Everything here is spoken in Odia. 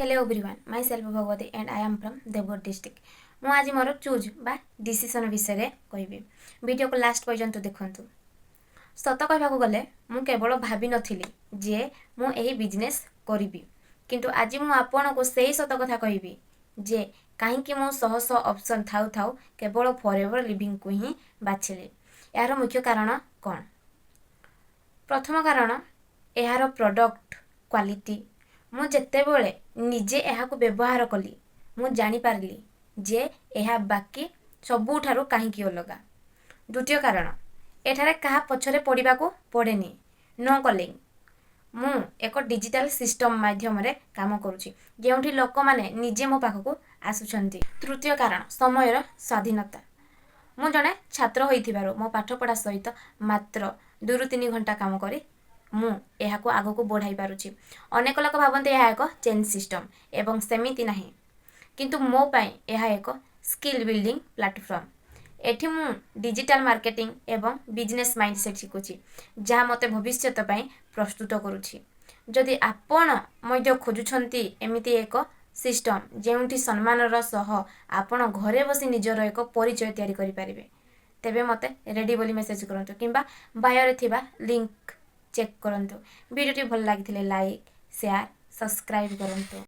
Hello everyone, myself Bhagabati and I am from Deogarh district. ମୁଁ ଆଜି ମୋର ଚୁଜ୍ ବା ଡିସିସନ୍ ବିଷୟରେ କହିବି। ଭିଡ଼ିଓକୁ ଲାଷ୍ଟ ପର୍ଯ୍ୟନ୍ତ ଦେଖନ୍ତୁ। ସତ କହିବାକୁ ଗଲେ, ମୁଁ କେବଳ ଭାବିନଥିଲି ଯେ ମୁଁ ଏହି ବିଜନେସ୍ କରିବି, କିନ୍ତୁ ଆଜି ମୁଁ ଆପଣଙ୍କୁ ସେଇ ସତ କଥା କହିବି ଯେ କାହିଁକି ମୁଁ ଶହ ଶହ ଅପସନ୍ ଥାଉ ଥାଉ କେବଳ ଫରେଭର୍ ଲିଭିଂକୁ ହିଁ ବାଛିଲି। ଏହାର ମୁଖ୍ୟ କାରଣ କ'ଣ? ପ୍ରଥମ କାରଣ, ଏହାର ପ୍ରଡ଼କ୍ଟ କ୍ୱାଲିଟି। ମୁଁ ଯେତେବେଳେ ନିଜେ ଏହାକୁ ବ୍ୟବହାର କଲି, ମୁଁ ଜାଣିପାରିଲି ଯେ ଏହା ବାକି ସବୁଠାରୁ କାହିଁକି ଅଲଗା। ଦ୍ୱିତୀୟ କାରଣ, ଏଠାରେ କାହା ପଛରେ ପଡ଼ିବାକୁ ପଡ଼େନି। No calling. ମୁଁ ଏକ ଡିଜିଟାଲ ସିଷ୍ଟମ୍ ମାଧ୍ୟମରେ କାମ କରୁଛି, ଯେଉଁଠି ଲୋକମାନେ ନିଜେ ମୋ ପାଖକୁ ଆସୁଛନ୍ତି। ତୃତୀୟ କାରଣ, ସମୟର ସ୍ୱାଧୀନତା। ମୁଁ ଜଣେ ଛାତ୍ର ହୋଇଥିବାରୁ ମୋ ପାଠପଢ଼ା ସହିତ ମାତ୍ର 2ରୁ 3 ଘଣ୍ଟା କାମ କରି ମୁଁ ଏହାକୁ ଆଗକୁ ବଢ଼ାଇ ପାରୁଛି। ଅନେକ ଲୋକ ଭାବନ୍ତି ଏହା ଏକ ଚେନ୍ ସିଷ୍ଟମ୍ ଏବଂ ସେମିତି ନାହିଁ, କିନ୍ତୁ ମୋ ପାଇଁ ଏହା ଏକ ସ୍କିଲ୍ ବିଲ୍ଡିଂ ପ୍ଲାଟଫର୍ମ। ଏଠି ମୁଁ ଡିଜିଟାଲ ମାର୍କେଟିଂ ଏବଂ ବିଜନେସ୍ ମାଇଣ୍ଡସେଟ୍ ଶିଖୁଛି, ଯାହା ମୋତେ ଭବିଷ୍ୟତ ପାଇଁ ପ୍ରସ୍ତୁତ କରୁଛି। ଯଦି ଆପଣ ମଧ୍ୟ ଖୋଜୁଛନ୍ତି ଏମିତି ଏକ ସିଷ୍ଟମ୍, ଯେଉଁଠି ସମ୍ମାନର ସହ ଆପଣ ଘରେ ବସି ନିଜର ଏକ ପରିଚୟ ତିଆରି କରିପାରିବେ, ତେବେ ମୋତେ ରେଡ଼ି ବୋଲି ମେସେଜ୍ କରନ୍ତୁ କିମ୍ବା ବାୟୋରେ ଥିବା ଲିଙ୍କ ଚେକ୍ କରନ୍ତୁ। ଭିଡ଼ିଓଟି ଭଲ ଲାଗିଥିଲେ ଲାଇକ୍, ସେୟାର, ସବସ୍କ୍ରାଇବ୍ କରନ୍ତୁ।